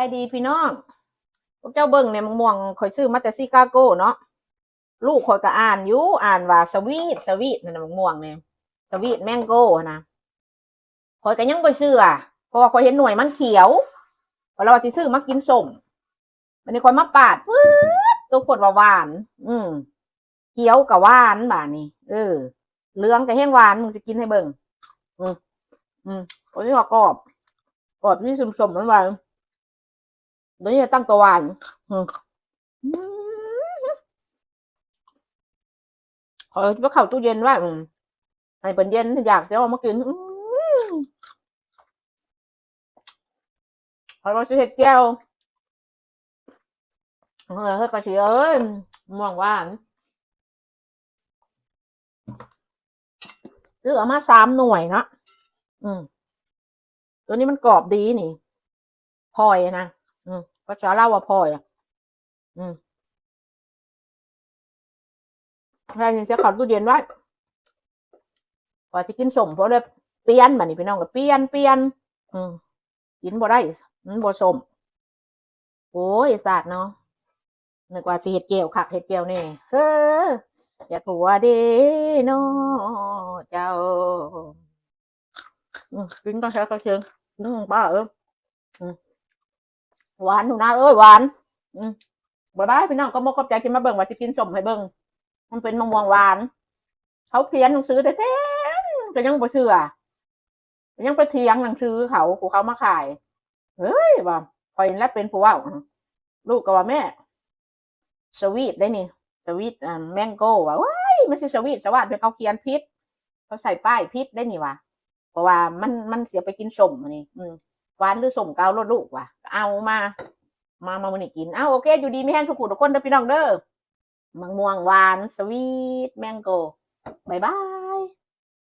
ສະບາຍດີພີ່ນ້ອງ ພວກເຈົ້າເບິ່ງແດ່ ໝາກມ່ວງຂ້ອຍຊື້ມາແຕ່ຊິກາໂກເນາະ ລູກຂ້ອຍກໍອ່ານຢູ່ ອ່ານວ່າສະວີດ ສະວີດ ນັ້ນນະ ໝາກມ່ວງນີ້ ສະວີດແມງໂກຫັ້ນນະ ຂ້ອຍກໍຍັງບໍ່ເຊື່ອ ເພາະວ່າຂ້ອຍເຫັນໜ່ວຍມັນຂຽວ ຂ້ອຍລະວ່າຊິຊື້ມາກິນສົ້ມ ບາດນີ້ຂ້ອຍມາປາດ ປຶບ ຕົວໂພດວ່າຫວານ ອືມ ຂຽວກໍຫວານບາດນີ້ ເອີ ເຫຼືອງກໍແຮງຫວານ ມຶງຊິກິນໃຫ້ເບິ່ງ ອືມ ອືມ ໂອ້ຍ ວ່າກອບ ກອບທີ່ສົ້ມໆ ມັນຫວານ ຕົວນີ້ຕັ້ງແຕ່ຫວານ ອືມ ອືມ ຂ້ອຍເອົາເຂົ້າຕູ້ເຢັນໄວ້ ອືມ ໃຫ້ເພິ່ນເຢັນ ຢາກຊິເອົາມາກິນ ອືມ ຂ້ອຍວ່າຊິເຮັດແຈ່ວ ເອີ ເຮີຍ ກະຊິເອີຍ ມ່ວງຫວານ ຊື້ເອົາມາສາມໜ່ວຍເນາະ ອືມ ຕົວນີ້ມັນກອບດີນີ້ ພອຍນະ ອືມ ພາສາລາວວ່າພອຍ ອືມ ແລ້ວນີ້ຈະເຂົ້າຕູ້ເຢັນໄວ້ ວ່າຊິກິນສົ້ມ ພໍເລີຍປ່ຽນ ບາດນີ້ພີ່ນ້ອງກໍປ່ຽນ ປ່ຽນ ອືມ ກິນບໍ່ໄດ້ ມັນບໍ່ສົ້ມ ໂອ້ຍ ສາດເນາະ ນຶກວ່າຊິເຮັດແຈ່ວຄັກເຮັດແຈ່ວແນ່ ເຮີ ຢ່າຕົວະເດ້ເນາະເຈົ້າ ອືມ ກິນກໍແຊບກໍເຊີງ ອືມ ປ້າເອີຍ ອືມ ຫວານຢູ່ນາເອີຍ ຫວານ ອືມ ບາຍບາຍພີ່ນ້ອງ ຂອບອົກຂອບໃຈທີ່ມາເບິ່ງ ວ່າຊິກິນສົ້ມໃຫ້ເບິ່ງ ມັນເປັນໝາກມ່ວງຫວານ ເຂົາຂຽນໜັງສືແທ້ໆ ກໍຍັງບໍ່ເຊື່ອ ຍັງໄປຖຽງໜັງສືເຂົາ ຜູ້ເຂົາມາຂາຍ ເຮີ້ຍ ວ່າ ຂ້ອຍນີ້ແຫຼະເປັນຜູ້ເວົ້າ ລູກກໍວ່າ ແມ່ ສະວີດໄດ໋ນີ້ ສະວີດ ອ່າ ແມງໂກ ວ່າ ໂອ້ຍ ມັນຊິສະວີດສະຫວາດ ເພິ່ນເຂົາຂຽນຜິດ ເຂົາໃສ່ປ້າຍຜິດໄດ໋ນີ້ວ່າ ເພາະວ່າມັນ ມັນຊິເອົາໄປກິນສົ້ມ ອັນນີ້ ອືມ ຫວານຫຼືສົ້ມກໍເອົາໂລດລູກວ່າ ເອົາມາ ມາ ມາມື້ນີ້ກິນ ເອົາ ໂອເຄ ຢູ່ດີມີແຮງທຸກຜູ້ທຸກຄົນເດີພີ່ນ້ອງເດີ ໝາກມ່ວງຫວານ ສະວີດແມງໂກ ບາຍບາຍ.